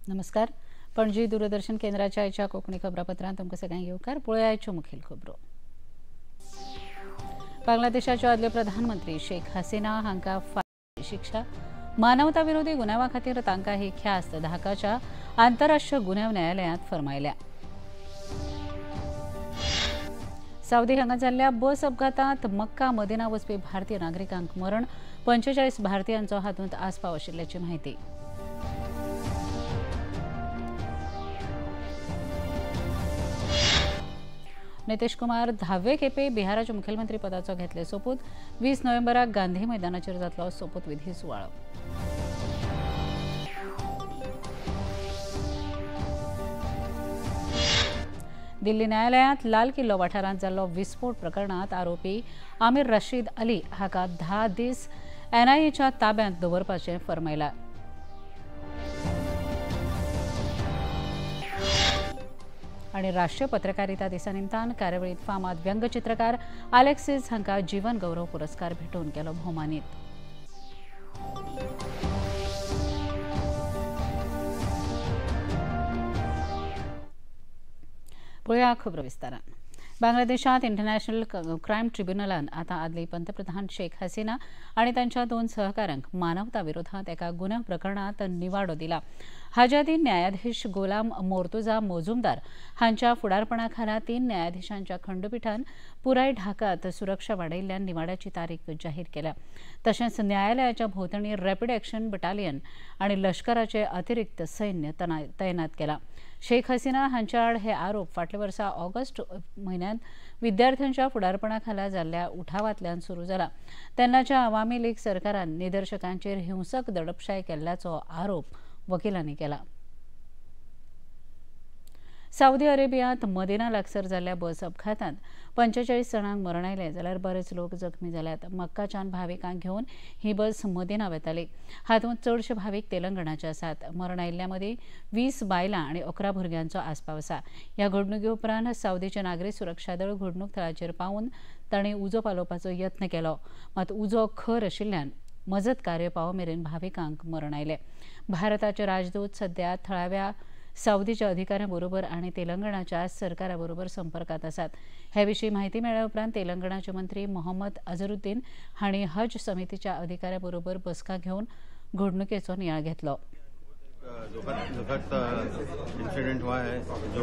नमस्कार, पणजी दूरदर्शन केंद्राच्या आयच्या कोंकणी खबरापत्रांत तुमकां सगळ्यांक येवकार. पळोवया आयच्यो मुखेल खबरो. बांगलादेशाच्यो आदल्यो प्रधानमंत्री शेख हसीना हांकां फांशी शिक्षा. मानवता विरोधी गुन्यांवा खातीर तांकां ही ख्यास्त ढाकाच्या आंतरराष्ट्रीय गुन्यांव न्यायालयांत फर्मायल्या. सावदी हांगा जाल्ल्या बस अपघातांत मक्का मदिना वचपी भारतीय नागरिकांक मरण. 45 भारतीयांचो हातूंत आस्पाव आशिल्ल्याची म्हायती. नितीश कुमार धावे खेपे बिहाराच्या मुखेलमंत्री पदाचो घेतले सोपूत. 20 नोव्हेंबराक गांधी मैदानाचेर जातलो सोपूतविधी सुवाळो. दिल्ली न्यायालयांत लाल किल्लो वाठारांत जाल्लो विस्फोट प्रकरणांत आरोपी आमिर रशीद अली हाका 10 दीस एनआयएच्या ताब्यांत दवरपाचें फर्मायलां. आनी राष्ट्रीय पत्रकारिता दिसा निमतान कार्यावळींत फामाद व्यंगचित्रकार आलेक्सिस हांकां जीवन गौरव पुरस्कार भेटोवन केलो भोवमानीत. पळोवया खबरो विस्तारान. बांगलादेशांत इंटरनॅशनल क्रायम ट्रिब्युनलान आतां आदली पंतप्रधान शेख हसीना आनी तांच्या 2 सहकाऱ्यांक मानवता विरोधांत एका गुन्यांव प्रकरणांत निवाडो दिला. हाच्या आदीं न्यायाधीश गोलाम मोर्तुजा मोजुमदार हांच्या फुडारपणा खाला 3 न्यायाधीशांच्या खंडपीठान पुराय ढाकात सुरक्षा वाडयिल्ल्यान निवाड्याची तारीख जाहीर केल्या. तशेंच न्यायालयाच्या भोंवतणी रॅपिड ॲक्शन बटालियन आनी लश्कराचे अतिरिक्त सैन्य तैनात केला. शेख हसीना हांच्या आड हे आरोप फाटल्या वर्सा ऑगस्ट म्हयन्यांत विद्यार्थ्यांच्या फुडारपणा खाला जाल्ल्या उठावांतल्यान सुरू जाला. तेन्नाच्या अवामी लीग सरकारान निदर्शकांचेर हिंसक दडपशाय केल्ल्याचो आरोप वकिलांनी केला. सावदी अरेबियांत मदिना लागसर जाल्ल्या बस अपघातांत 45 जाणांक मरण आयलें जाल्यार बरेच लोक जखमी जाल्यात. मक्काच्यान भाविकांक घेवन ही बस मदिना वेताली. हातूंत चडशे भावीक तेलंगणाचे आसात. मरण आयिल्ल्या मदीं 20 बायलां आनी 11 भुरग्यांचो आस्पाव आसा. ह्या घडणुके उपरांत सावदीचे नागरी सुरक्षा दळ घडणूक थळाचेर पावून तांणी उजो पालोवपाचो यत्न केलो. मात उजो खर आशिल्ल्यान मजत कार्य पावो मेरेन भाविकांक मरण आयलें. भारताचे राजदूत सध्या थळाव्या सावदीच्या अधिकाऱ्यां बरोबर आनी तेलंगणाच्या सरकारा बरोबर संपर्कात आसात. हे विशीं म्हायती मेळ्ळ्या उपरांत तेलंगणाचे मंत्री मोहम्मद अझरुद्दीन हांणी हज समितीच्या अधिकाऱ्यां बरोबर बसका घेवन घडणुकेचो नियाळ घेतलो. दुखद इंसिडेंट हुआ है जो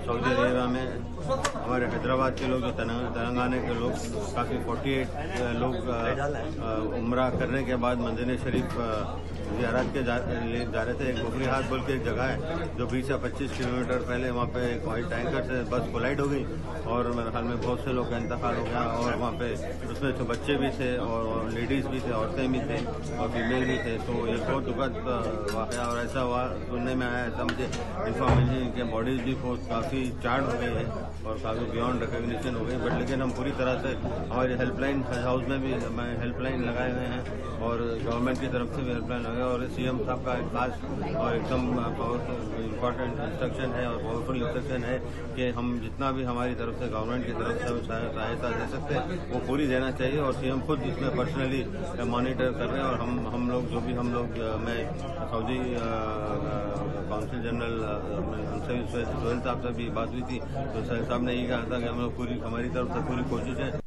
सऊदी अरेबिया में हमारे हैदराबाद के लोग, जो तेलंगाना के लोग, काफ़ी 48 लोग उम्रा करने के बाद मंदिर शरीफ ज़ियारत के लिए जा रहे थे। एक गोगरी हाथ बोल के एक जगह है जो 20 या 25 किलोमीटर पहले वहाँ पे एक ऑयल टैंकर से बस कोलाइड हो गई और मेरे ख्याल में बहुत से लोग का इंतकाल हो गया। और वहाँ पे उसमें तो बच्चे भी थे और लेडीज़ भी थे, औरतें भी थे और फीमेल भी थे। तो ये बहुत दुखद वाक़या और ऐसा हुआ, सुनने में आया, ऐसा मुझे इन्फॉर्मेशन कि बॉडीज भी बहुत काफ़ी चार्ड हो गई है और काफ़ी बियॉन्ड रिकग्निशन हो गई। बट लेकिन हम पूरी तरह से हमारी हेल्पलाइन हाउस में भी हेल्पलाइन लगाए हुए हैं और गवर्नमेंट की तरफ से भी हेल्पलाइन लगाए और सीएम साहब का एक खास और एकदम पावरफुल इम्पॉर्टेंट इंस्ट्रक्शन है और पावरफुल इंस्ट्रक्शन है कि हम जितना भी हमारी तरफ से, गवर्नमेंट की तरफ से हम सहायता दे सकते हैं वो पूरी देना चाहिए। और सीएम खुद इसमें पर्सनली मॉनिटर कर रहे हैं और हम लोग जो भी हम लोग, मैं सऊदी काउंसिल जनरल उनसे सोहेल साहब से भी बात हुई थी तो सोहेल साहब ने ये कहा था कि हम लोग पूरी हमारी तरफ से पूरी कोशिश है।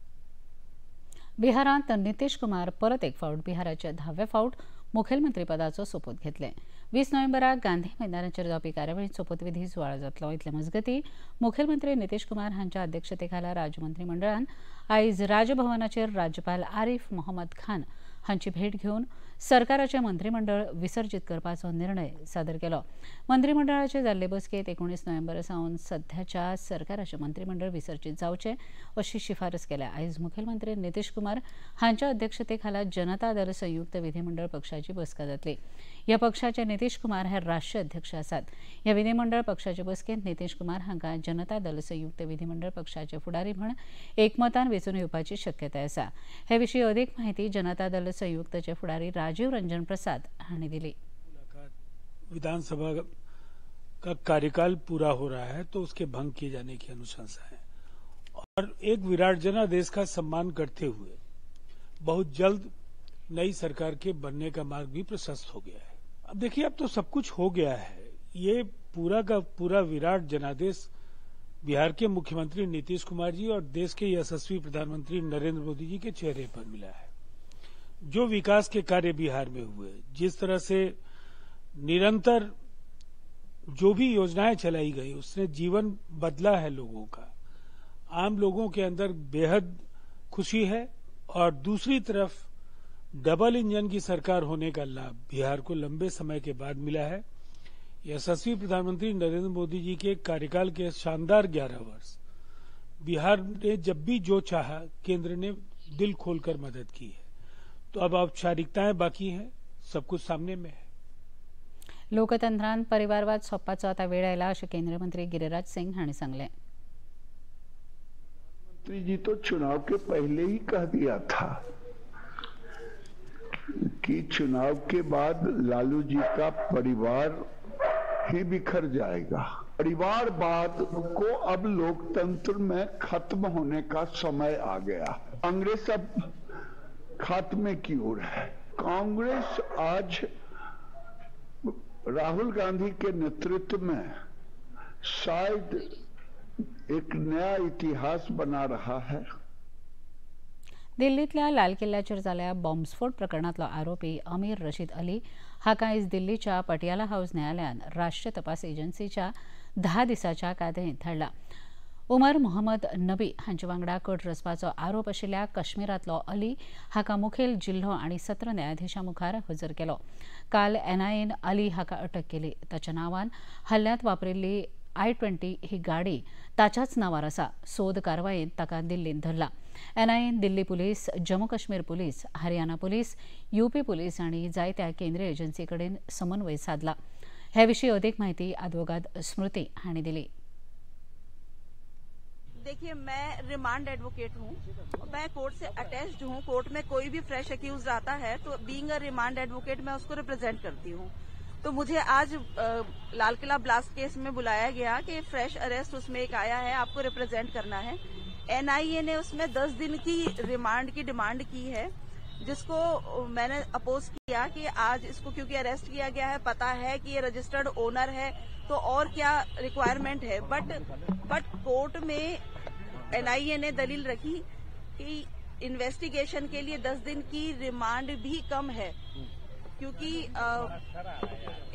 बिहारांत नितीश कुमार परत एक फावट बिहाराच्या 10व्या फावट मुखेलमंत्रीपदाचो सोपूत घेतले. 20 नोव्हेंबराक गांधी मैदानाचेर जावपी कार्यावळींत सोपूतविधी सुवाळो जातलो. इतले मजगतीं मुखेलमंत्री नितीश कुमार हांच्या अध्यक्षतेखाला राज्य मंत्रिमंडळान आयज राजभवनाचेर राज्यपाल आरिफ मोहम्मद खान हांची भेट घेवन सरकाराचें मंत्रिमंडळ विसर्जीत करपाचो निर्णय सादर केलो. मंत्रिमंडळाचे जाल्ले बसकेंत 19 नोव्हेंबर सावन सध्याच्या सरकाराचें मंत्रिमंडळ विसर्जीत जावचें अशी शिफारस केल्या. आयज मुखेलमंत्री नितीश कुमार हांच्या अध्यक्षतेखाला जनता दल संयुक्त विधिमंडळ पक्षाची बसका जातली. ह्या पक्षाचे नितीश कुमार हे राष्ट्रीय अध्यक्ष आसात. ह्या विधिमंडळ पक्षाचे बसकेंत नितीश कुमार हांकां जनता दल संयुक्त विधिमंडळ पक्षाचे फुडारी म्हूण एकमतान वेंचून येवपाची शक्यताय आसा. हे विशीं अदीक म्हायती जनता दल संयुक्तचे फुडारी राजीव रंजन प्रसाद हांणी दिली. विधानसभा का कार्यकाल पूरा हो रहा है तो उसके भंग किए जाने की अनुशंसा है और एक विराट जनादेश का सम्मान करते हुए बहुत जल्द नई सरकार के बनने का मार्ग भी प्रशस्त हो गया है। अब देखिए, अब तो सब कुछ हो गया है। ये पूरा का पूरा विराट जनादेश बिहार के मुख्यमंत्री नीतीश कुमार जी और देश के यशस्वी प्रधानमंत्री नरेंद्र मोदी जी के चेहरे पर मिला है। जो विकास के कार्य बिहार में हुए, जिस तरह से निरंतर जो भी योजनाएं चलाई गई, उसने जीवन बदला है लोगों का। आम लोगों के अंदर बेहद खुशी है। और दूसरी तरफ डबल इंजन की सरकार होने का लाभ बिहार को लंबे समय के बाद मिला है। यशस्वी प्रधानमंत्री नरेंद्र मोदी जी के कार्यकाल के शानदार 11 वर्ष बिहार ने जब भी जो चाहा केंद्र ने दिल खोलकर मदद की है। तो अब औपचारिकताएं बाकी हैं, सब कुछ सामने में है। लोकतंत्रान परिवारवाद सोंपपाचो आतां वेळ आयला अशें केंद्रीय मंत्री गिरिराज सिंग हांणी सांगलें। प्रधानमंत्री जी तो चुनाव के पहले ही कह दिया था कि चुनाव के बाद लालू जी का परिवार ही बिखर जाएगा। परिवारवाद को अब लोकतंत्र में खत्म होने का समय आ गया। कांग्रेस अब खात्मे की ओर है। कांग्रेस आज राहुल गांधी के नेतृत्व में शायद एक नया इतिहास बना रहा है। दिल्लीतल्या लाल किल्ल्याचेर जाल्ल्या बॉम्बस्फोट प्रकरणांतलो आरोपी अमीर रशीद अली हाका आयज दिल्लीच्या पटियाला हाऊस न्यायालयान राष्ट्रीय तपास एजन्सीच्या 10 दिसांच्या कादयेंत धाडला। उमर मोहम्मद नबी हांचे वांगडा कट रचपाचो आरोप आशिल्ल्या काश्मीरांतलो अली हाका मुखेल जिल्हो आनी सत्र न्यायाधीशा मुखार हजर केलो। काल एनआयएन अली हाका अटक केली। ताच्या नांवान हल्ल्यांत वापरिल्ली I-20 ही गाडी ताच्याच नांवार आसा। सोद कारवायेंत ताका दिल्लींत धरला। NIN Delhi police, Jammu Kashmir police, Haryana police, UP police आनी जायत्या केंद्रीय एजन्सी कडेन समन्वय सादला। हे विशीं अदीक माहिती आदवोगाद स्मृती हांणी दिली। देखिए, मैं रिमांड एडवोकेट हूँ, मैं कोर्ट से अटैच्ड हूँ। कोर्ट में कोई भी फ्रेश अक्यूज आता है तो बीइंग अ रिमांड एडवोकेट मैं उसको रिप्रेजेंट करती हूँ। तो मुझे आज लाल किला ब्लास्ट केस में बुलाया गया कि फ्रेश अरेस्ट उसमें एक आया है, आपको रिप्रेजेंट करना है। एनआईए ने उसमें 10 दिन की रिमांड की डिमांड की है, जिसको मैंने अपोज किया कि आज इसको क्योंकि अरेस्ट किया गया है, पता है कि ये रजिस्टर्ड ओनर है, तो और क्या रिक्वायरमेंट है। बट कोर्ट में एनआईए ने दलील रखी कि इन्वेस्टिगेशन के लिए 10 दिन की रिमांड भी कम है, क्योंकि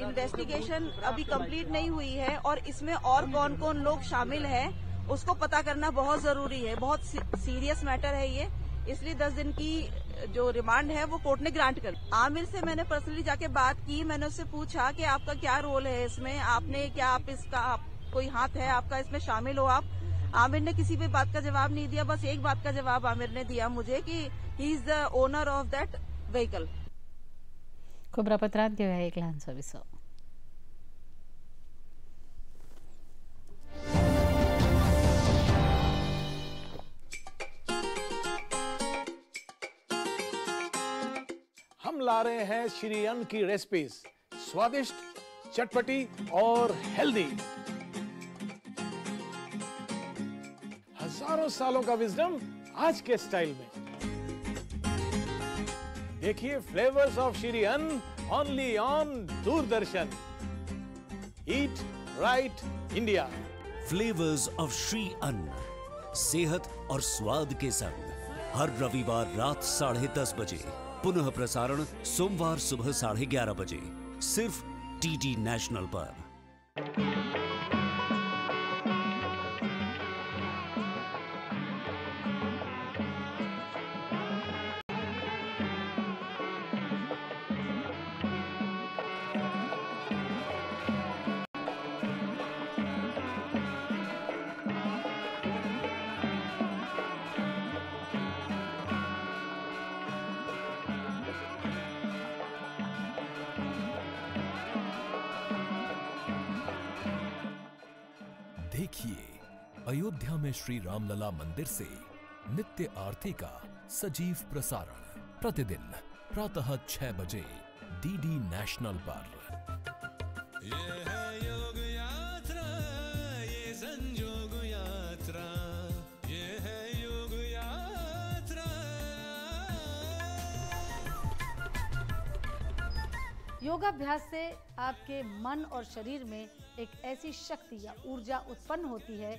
इन्वेस्टिगेशन अभी कंप्लीट नहीं हुई है और इसमें और कौन कौन लोग शामिल हैं उसको पता करना बहुत जरूरी है। बहुत सीरियस मैटर है ये, इसलिए 10 दिन की जो रिमांड है वो कोर्ट ने ग्रांट कर। आमिर से मैंने पर्सनली जाके बात की, मैंने उससे पूछा कि आपका क्या रोल है इसमें, आपने क्या, आप इसका आप, कोई हाथ है आपका इसमें, शामिल हो आप। आमिर ने किसी भी बात का जवाब नहीं दिया, बस एक बात का जवाब आमिर ने दिया मुझे कि he is the owner of that vehicle. खबरापत्रांत घेवया एक ल्हानसो विसव। हम ला रहे हैं श्री अन्न की रेसिपीज, स्वादिष्ट, चटपटी और हेल्दी। हजारों सालों का विजडम आज के स्टाइल में। देखिए flavours of Shri Anna only on Doordarshan. Eat right India. Flavours of Shri Anna, सेहत और स्वाद के संग, हर रविवार रात 10:30 बजे, पुनः प्रसारण सोमवार सुबह 11:30 बजे, सिर्फ डीडी नेशनल पर। देखिए अयोध्या में श्री रामलला मंदिर से नित्य आरती का सजीव प्रसारण प्रतिदिन प्रातः 6 बजे डीडी नेशनल पर। ये है योग यात्रा, ये संजोग यात्रा, ये है योग यात्रा। योगाभ्यास से आपके मन और शरीर में एक ऐसी शक्ति या ऊर्जा उत्पन्न होती है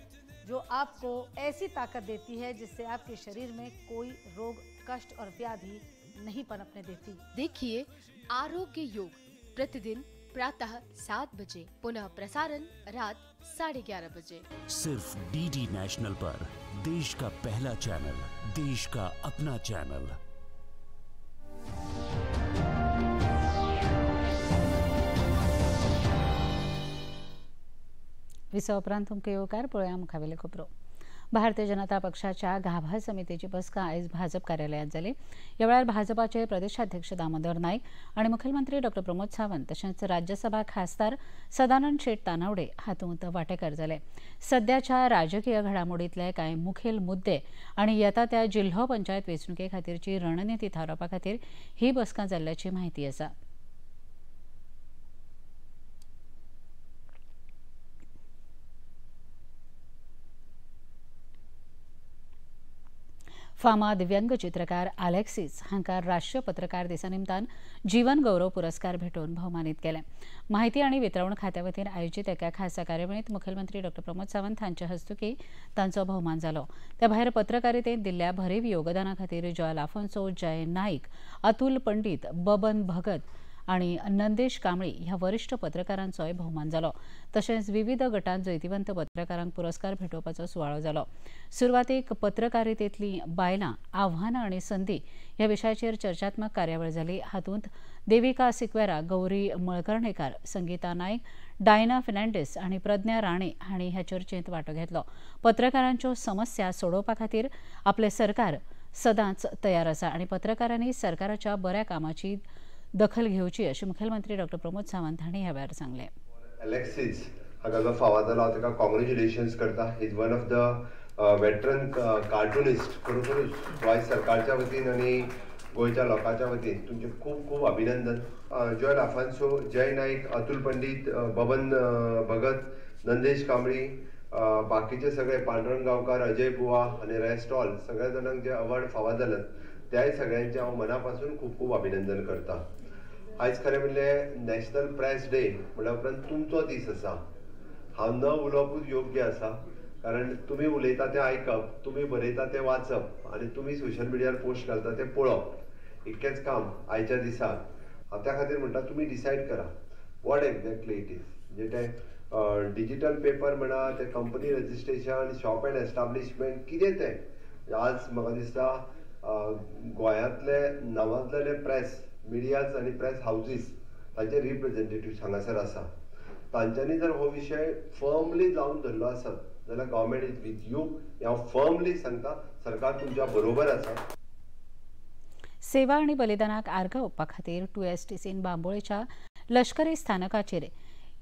जो आपको ऐसी ताकत देती है जिससे आपके शरीर में कोई रोग, कष्ट और व्याधि नहीं पनपने देती। देखिए आरोग्य योग प्रतिदिन प्रातः 7 बजे, पुनः प्रसारण रात 11:30 बजे, सिर्फ डीडी नेशनल पर। देश का पहला चैनल, देश का अपना चैनल। विसवा उपरांत तुमकां येवकार. पळोवया मुखावेल्यो खबरो. भारतीय जनता पक्षाच्या गाभा समितीची बसका आयज भाजप कार्यालयांत जाली. ह्या वेळार भाजपाचे प्रदेशाध्यक्ष दामोदर नाईक आनी मुखेलमंत्री डॉ प्रमोद सावंत तशेंच राज्यसभा खासदार सदानंद शेट तानावडे हातूंत वांटेकार जाले. सद्याच्या राजकीय घडामोडींतले कांय मुखेल मुद्दे आनी येता त्या जिल्हो पंचायत वेंचणुके खातीरची रणनिती थारावपा खातीर ही बसका जाल्ल्याची म्हायती आसा. फामाद व्यंगचित्रकार आलेक्सिस हांकां राष्ट्रीय पत्रकार दिसा निमतान जीवन गौरव पुरस्कार भेटोवन भोवमानीत केले. माहिती आनी वितरावण खात्या वतीन आयोजीत एका खासा कार्यावळींत मुखेलमंत्री डॉ प्रमोद सावंत हांचे हस्तुकी तांचो भोवमान जालो. त्या भायर पत्रकारितेंत दिल्ल्या भरीव योगदाना खातीर जॉयल आफोन्सो, जय नाईक, अतुल पंडित, बबन भगत आनी नंदेश कांबळी ह्या वरिश्ठ पत्रकारांचोय भोवमान जालो. तशेंच विविध गटांत जैतिवंत पत्रकारांक पुरस्कार भेटोवपाचो सुवाळो जालो. सुरवातेक पत्रकारितेंतली बायलां, आव्हानां आनी संदी ह्या विशयाचेर चर्चात्मक कार्यावळ जाली. हातूंत देविका सिक्वेरा, गौरी मळकर्णेकार, संगीता नायक, डायना फेर्नांडीस आनी प्रज्ञा राणे हांणी ह्या चर्चेंत वांटो घेतलो. पत्रकारांच्यो समस्या सोडोवपा खातीर आपलें सरकार सदांच तयार आसा आनी पत्रकारांनी सरकाराच्या बऱ्या कामाची दखल घेवची अशें मुखेलमंत्री डॉ प्रमोद सावंत हांणी ह्या वेळार सांगलें. अलेक्सिस हाका जो फावो जालो हांव ताका कॉंग्रेच्युलेशन्स करता. Is one of the veteran cartoonist. खरोखरूच Goa सरकारच्या वतीन आनी गोंयच्या लोकांच्या वतीन तुमचें खूब खूब अभिनंदन. जॉयल आफान्सो, जय नाईक, अतुल पंडित, बबन भगत, नंदेश कांबळी, बाकीचे सगळे पांडुरंग गांवकार, अजय बुवा आनी रेस्ट ऑल सगळ्या जाणांक जे अवॉर्ड फावो जाल्यात त्याय सगळ्यांचें हांव मना पासून खूब खूब अभिनंदन करता. आयज खरें म्हणल्यार नॅशनल प्रेस डे म्हणल्या उपरांत तुमचो दीस आसा. हांव न उलोवपूच योग्य आसा, कारण तुमी उलयता तें आयकप, तुमी बरयता तें वाचप आनी तुमी सोशल मिडियार पोस्ट घालता तें पळोवप इतकेंच काम आयच्या दिसाक. हांव त्या खातीर म्हणटा तुमी डिसायड करा what exactly it is. म्हणजे तें डिजिटल पेपर म्हणा, तें company registration, shop and establishment, कितें तें आज म्हाका दिसता गोंयांतले नांवांतले प्रेस मिडियाज आनी प्रेस हावजीस तांचे रिप्रेझेंटेटिव्ह हांगासर आसा. तांच्यांनी जर हो विशय फर्मली लावन धरलो आसत जाल्यार गव्हर्मेंट is with you हें हांव फर्मली सांगता. सरकार तुमच्या बरोबर आसा. सेवा आनी बलिदानाक आर्गां ओंपपा खातीर 2STCन बांबोळेच्या लष्करी स्थानकाचेर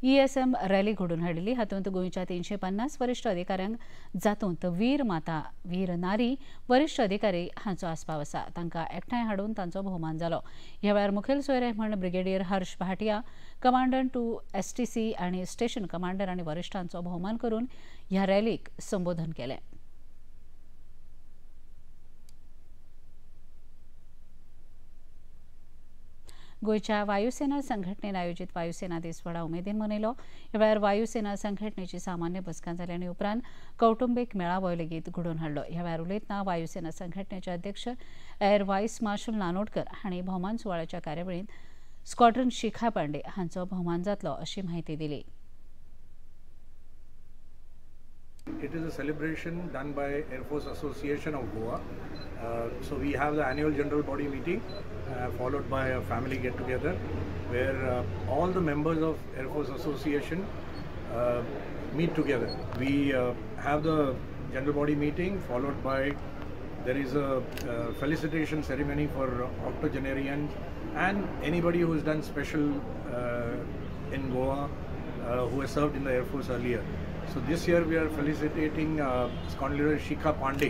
ESM rally घडोवन हाडिल्ली. हातूंत गोंयच्या 350 वरिश्ठ अधिकाऱ्यांक जातूंत वीर माता, वीर नारी, वरिश्ठ अधिकारी हांचो आस्पाव आसा. तांकां एकठांय हाडून तांचो भोवमान जालो. ह्या वेळार मुखेल सोयरे म्हण brigadier Harsh Bhatia, commandant 2STC आनी स्टेशन कमांडर आनी वरिश्ठांचो भोवमान करून ह्या रॅलीक संबोधन केलें. गोंयच्या वायुसेना संघटनेन आयोजीत वायुसेना दीस व्हडा उमेदीन मनयलो. ह्या वेळार वायुसेना संघटनेची सामान्य बसका जाली आनी उपरांत कौटुंबीक मेळावो लेगीत घडोवन हाडलो. ह्या वेळार उलयतना वायुसेना संघटनेचे अध्यक्ष एअर व्हायस मार्शल नानोडकर हांणी भोवमान सुवाळ्याच्या कार्यावळींत स्क्वॉड्रन शिखा पांडे हांचो भोवमान जातलो अशी म्हायती दिली. It is a celebration done by Air Force Association of Goa. So we have the annual general body meeting followed by a family get together where all the members of Air Force Association meet together. We have the general body meeting followed by there is a felicitation ceremony for octogenarians and anybody who has done special in Goa who has served in the Air Force earlier. So this year we are felicitating Squadron Leader Shikha Pandey,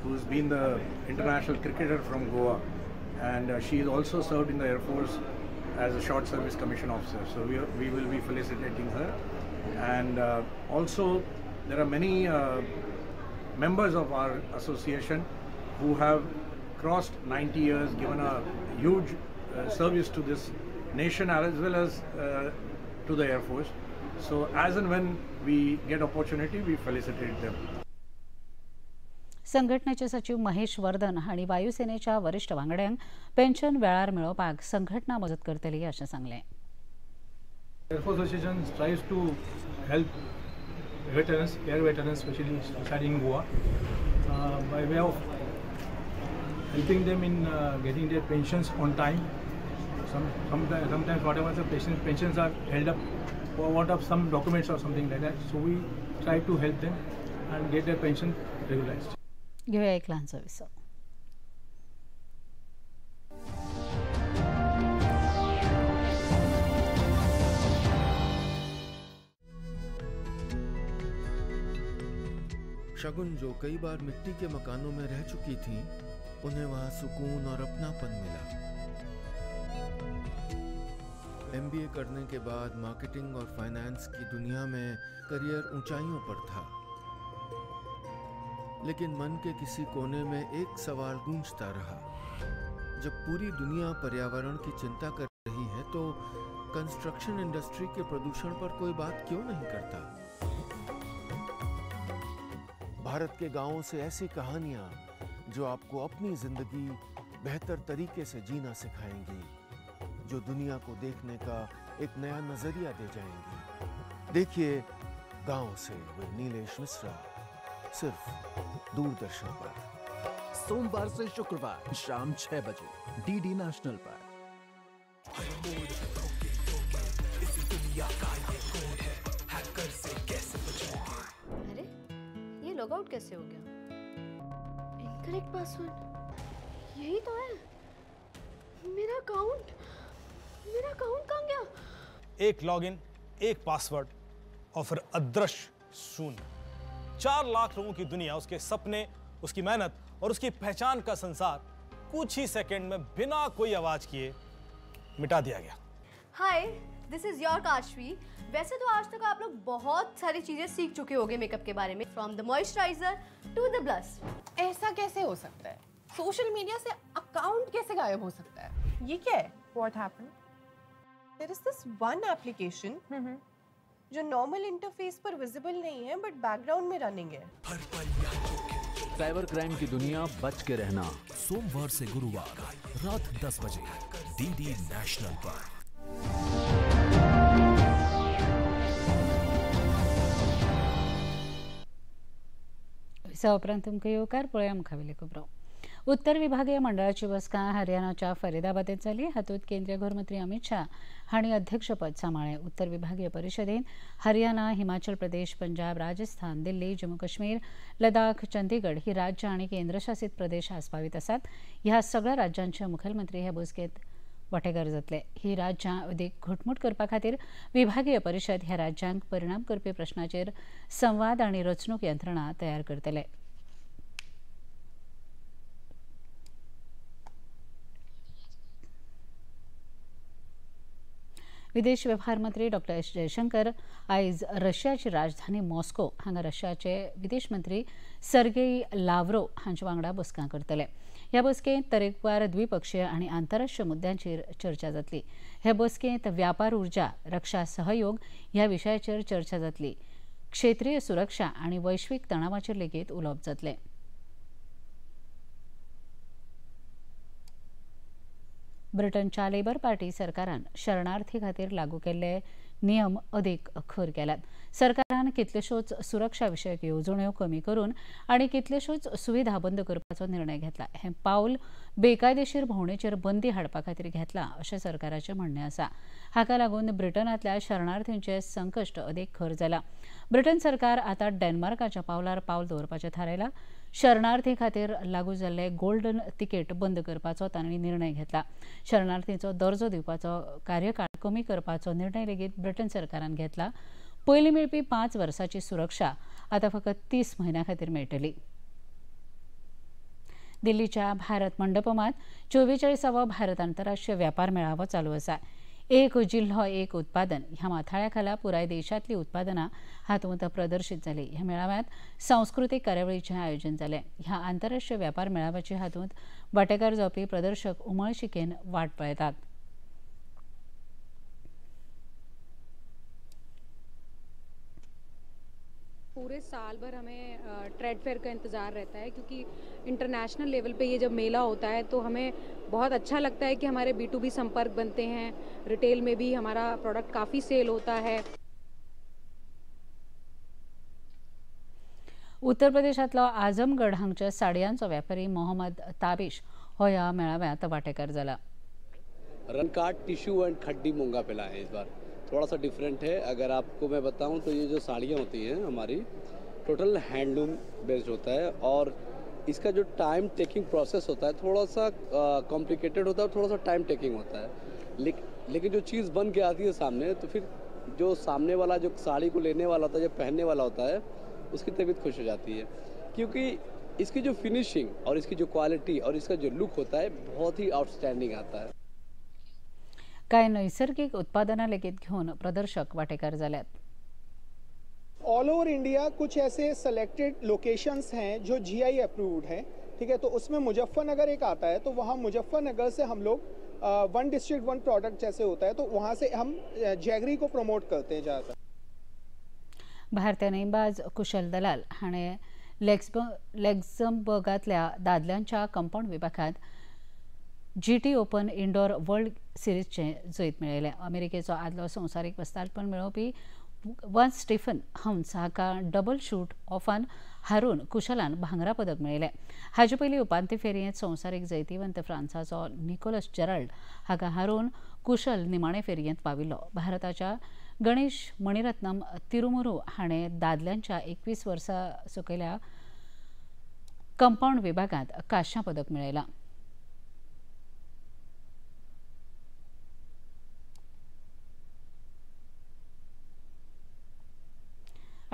who has been the international cricketer from Goa, and she has also served in the Air Force as a short service commission officer. So we will be felicitating her. And also there are many members of our association who have crossed 90 years, given a huge service to this nation as well as to the Air Force. So as and when we get opportunity, we felicitate them. संघटनेचे सचिव महेश वर्धन हांणी वायुसेनेच्या वरिष्ठ वांगड्यांक pension वेळार मेळोवपाक संघटना मजत करतली अशें सांगलें. Air Force Association strives to help veterans, air veterans especially residing in Goa, by way of helping them in getting their pensions on time. Sometimes whatever the pensions are held up for want of some documents or something like that. So we try to help them and get their pension regularized. घेऊया एक लहानसा विसव. शगुन जो कई bar मिट्टी K मकानों में रह चुकी थी, उन्हें वहां सुकून और अपनापन मिला। एमबीए करने के बाद मार्केटिंग और फाइनेंस की दुनिया में करियर ऊंचाइयों पर था, लेकिन मन के किसी कोने में एक सवाल गूंजता रहा। जब पूरी दुनिया पर्यावरण की चिंता कर रही है तो कंस्ट्रक्शन इंडस्ट्री के प्रदूषण पर कोई बात क्यों नहीं करता? भारत के गांवों से ऐसी कहानियां जो आपको अपनी जिंदगी बेहतर तरीके से जीना सिखाएंगी, जो दुनिया को देखने का एक नया नजरिया दे जाएंगी। देखिए गांव से विद नीलेश मिश्रा, सिर्फ दूरदर्शन पर, सोमवार से शुक्रवार शाम 6 बजे डीडी नेशनल पर। अरे ये लॉग आउट कैसे हो गया? इनकरेक्ट पासवर्ड, यही तो है मेरा अकाउंट। मेरा अकाउंट कहाँ गया? एक लॉगिन, एक पासवर्ड और फिर अदृश्य शून्य। 4 लाख लोगों की दुनिया, उसके सपने, उसकी मेहनत और उसकी पहचान का संसार कुछ ही सेकंड में बिना कोई आवाज किए मिटा दिया Gaya. Hi, this is your Kashvi. वैसे तो आज तक आप लोग बहुत सारी चीजें सीख चुके होंगे मेकअप के बारे में, from the moisturiser to the blush. ऐसा कैसे हो सकता है? सोशल मीडिया से अकाउंट कैसे गायब हो सकता है? ये क्या है? What happened? There is this one application जो नॉर्मल इंटरफेस पर विजिबल नहीं है बट बैकग्राउंड में रनिंग है। साइबर क्राइम की दुनिया, बच के रहना, सोमवार से गुरुवार रात 10 बजे डीडी नेशनल पर। उपरांत तुमकां येवकार पळोवया मुखावेले खबरो. उत्तर विभागीय मंडळाची बसका हरियाणाच्या फरीदाबादेत जाली. हातूंत केंद्रीय गृहमंत्री अमित शाह हांणी अध्यक्षपद सांबाळ्ळें. उत्तर विभागीय परिशदेन हरियाणा, हिमाचल प्रदेश, पंजाब, राजस्थान, दिल्ली, जम्मू काश्मीर, लडाख, चंदीगड ही राज्यां आनी केंद्रशासित प्रदेश आस्पावीत आसात. ह्या सगळ्या राज्यांचे मुखेलमंत्री हे बसकेंत वांटेकार जातले. ही राज्यां अदीक घटमूट करपा खातीर विभागीय परिशद ह्या राज्यांक परिणाम करपी प्रश्नाचेर संवाद आनी रचणूक यंत्रणा तयार करतले. विदेश वेव्हार मंत्री डॉ एस जयशंकर आयज रशियाची राजधानी मॉस्को हांगा रशियाचे विदेश मंत्री सर्गेई लाव्रो हांचे वांगडा बसका करतले. ह्या बसकेंत तरेकवार द्विपक्षीय आनी आंतरराष्ट्रीय मुद्द्यांचेर चर्चा जातली. हे बसकेंत व्यापार, उर्जा, रक्षा सहयोग ह्या विशयाचेर चर्चा जातली. क्षेत्रीय सुरक्षा आनी वैश्वीक तणावाचेर लेगीत उलोवप जातलें. ब्रिटनच्या लेबर पार्टी सरकारान शरणार्थी खातीर लागू केल्ले नियम अदीक खर केल्यात. सरकारान कितल्योश्योच सुरक्षा विशयक येवजण्यो कमी करून आनी कितल्योश्योच सुविधा बंद करपाचो निर्णय घेतला. हें पावल बेकायदेशीर भोंवडेचेर बंदी हाडपा खातीर घेतला अशें सरकाराचें म्हणणें आसा. हाका लागून ब्रिटनांतल्या शरणार्थींचें संकश्ट अदीक खर जालां. ब्रिटन सरकार आतां डेन्मार्काच्या पावलार पावल दवरपाचें थारायलां. शरणार्थी खातीर लागू जाल्ले गोल्डन तिकेट बंद करपाचो तांणी निर्णय घेतला. शरणार्थींचो दर्जो दिवपाचो कार्यकाळ कमी करपाचो निर्णय लेगीत ब्रिटन सरकारान घेतला. पयलीं मेळपी 5 वर्सांची सुरक्षा आतां फकत 30 म्हयन्यां खातीर मेळटली. दिल्लीच्या भारत मंडपमांत 44वो भारत आंतरराष्ट्रीय व्यापार मेळावो चालू आसा. एक जिल्हो एक उत्पादन ह्या माथाळ्या खाला पुराय देशांतली उत्पादनां हातूंत प्रदर्शीत जाली. ह्या मेळाव्यांत सांस्कृतीक कार्यावळीचें आयोजन जालें. ह्या आंतरराष्ट्रीय व्यापार मेळाव्याचे हातूंत वांटेकार जावपी प्रदर्शक उमळशिकेन वाट पळयतात. पूरे साल भर हमें ट्रेड फेयर का इंतज़ार रहता है, क्योंकि इंटरनेशनल लेवल पे ये जब मेला होता है तो हमें बहुत अच्छा लगता है कि हमारे B2B संपर्क बनते हैं, रिटेल में भी हमारा प्रोडक्ट काफ़ी सेल होता है। उत्तर प्रदेशांतलो आझमगड हांगच्या साडयांचो व्यापारी मोहम्मद ताबिश हो ह्या मेळाव्यांत वांटेकार जाला। रनकाट टिश्यू एंड खड्डी मूंगा पे लाए हैं इस बार, थोड़ा सा डिफरेंट है। अगर आपको मैं बताऊं तो ये जो साड़ियाँ होती हैं हमारी टोटल हैंडलूम बेस्ड होता है और इसका जो टाइम टेकिंग प्रोसेस होता है थोड़ा सा कॉम्प्लिकेटेड होता है, थोड़ा सा टाइम टेकिंग होता है। लेकिन जो चीज़ बन के आती है सामने तो फिर जो सामने वाला, जो साड़ी को लेने वाला होता है, जो पहनने वाला होता है, उसकी तबीयत खुश हो जाती है, क्योंकि इसकी जो फिनिशिंग और इसकी जो क्वालिटी और इसका जो लुक होता है बहुत ही आउटस्टैंडिंग आता है। कांय नैसर्गिक उत्पादनां लेगीत घेवन प्रदर्शक वांटेकार जाल्यात। ऑल ओवर इंडिया कुछ ऐसे सिलेक्टेड लोकेशंस हैं जो GI approved हैं, ठीक है। तो उसमें मुजफ्फरनगर एक आता है, तो वहाँ मुजफ्फरनगर से हम लोग 1 डिस्ट्रिक्ट 1 प्रोडक्ट जैसे होता है, तो वहाँ से हम जैगरी को प्रमोट करते हैं ज़्यादातर। भारतीय नेमबाज कुशल दलाल हाणें लक्झमबर्गांतल्या दादल्यांच्या कंपाउंड विभागांत GT open indoor world सिरीजचें जैत मेळयलें। अमेरिकेचो आदलो संवसारीक वस्तादपण मेळोवपी वन स्टीफन हम्स हाका डबल शूट ऑफान हारून कुशलान भांगरा पदक मेळयलें। हाचे पयलीं उपांत्य फेरयेंत संवसारीक जैतिवंत फ्रांसाचो निकोलस जेराल्ड हाका हारून कुशल निमाणे फेरयेंत पाविल्लो। भारताच्या गणेश मणिरत्नम तिरुमुरू हाणें दादल्यांच्या 21 वर्सां सकयल्या कंपाउंड विभागांत कांश्या पदक मेळयलां।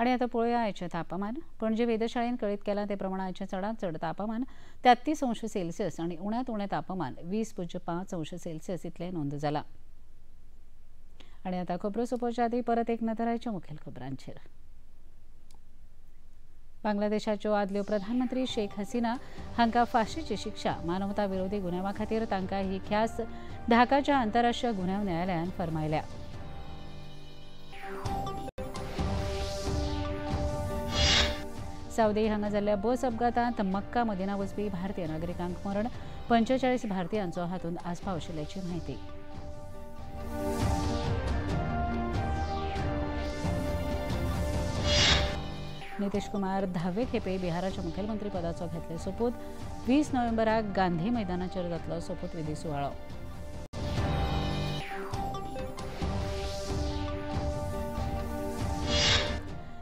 आनी आतां पळोवया आयचें तापमान। पणजे वेधशाळेन कळीत केलां ते प्रमाण आयचें चडांत चड तापमान 33 अंश सेल्सियस आनी उण्यांत उणें तापमान 20.5 अंश सेल्सियस इतलें नोंद जालां। आनी आतां खबरो सोंपोवच्या आदीं परत एक नदर आयच्या मुखेल खबरांचेर। बांगलादेशाच्यो आदल्यो प्रधानमंत्री शेख हसीना हांकां फांशीची शिक्षा, मानवता विरोधी गुन्यांवा खातीर तांकां ही ख्यास्त ढाकाच्या आंतरराष्ट्रीय गुन्यांव न्यायालयान फर्मायल्या। सावदी हांगा जाल्ल्या बस अपघातांत मक्का मदिना वचपी भारतीय नागरिकांक मरण, 45 भारतीयांचो हातूंत आस्पाव आशिल्ल्याची म्हायती। नितीश कुमार 10वे खेपे बिहाराच्या मुखेलमंत्रीपदाचो घेतले सोपूत, 20 नोव्हेंबराक गांधी मैदानाचेर जातलो सोपूतविधी सुवाळो।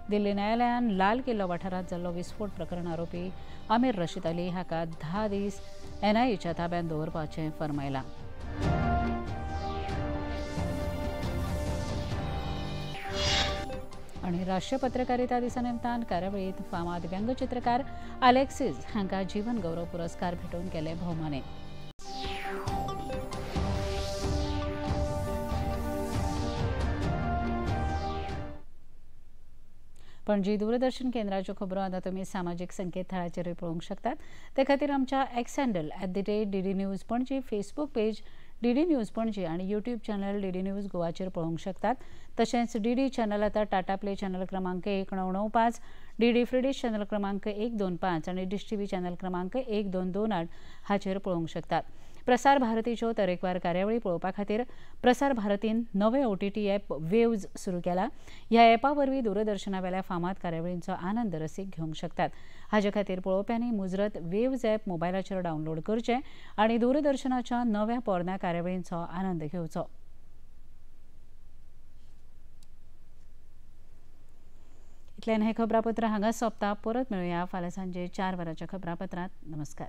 दिल्ली न्यायालयान लाल किल्लो वाठारांत जाल्लो विस्फोट प्रकरण आरोपी आमिर रशीद अली हाका 10 दीस एनआयएच्या ताब्यांत दवरपाचें फर्मायलां। आनी राष्ट्रीय पत्रकारिता दिसा निमतान कार्यावळींत फामाद व्यंगचित्रकार आलेक्सिस हांकां जीवन गौरव पुरस्कार भेटोवन केले भोवमाने। पणजी दूरदर्शन केंद्राच्यो खबरो आतां तुमी सामाजीक संकेतथळाचेरूय पळोवंक शकतात। ते खातीर आमच्या X handle @DD News Panaji, Facebook page DD News Panaji आनी यूट्यूब चॅनल DD news गोवाचेर पळोवंक शकतात। तशेंच DD channel आतां टाटा प्ले चॅनल क्रमांक 1995, DD free dish channel क्रमांक 125 आनी डिश TV channel क्रमांक 1228 हाचेर पळोवंक शकतात। प्रसार भारतीच्यो तरेकवार कार्यावळी पळोवपा खातीर प्रसार भारतीन नवे OTT app waves सुरू केला। ह्या ॲपा वरवीं दूरदर्शनावेल्या फामाद कार्यावळींचो आनंद रसीक घेवंक शकतात। हाजे खातीर पळोवप्यांनी मुजरत वेव्ज ॲप मोबायलाचेर डावनलोड करचें आनी दूरदर्शनाच्या नव्या पोरण्या कार्यावळींचो आनंद घेवचो। इतल्यान हें खबरापत्र हांगा सोंपता। परत मेळुया फाल्यां सांजे 4 वरांच्या खबरापत्रांत। नमस्कार।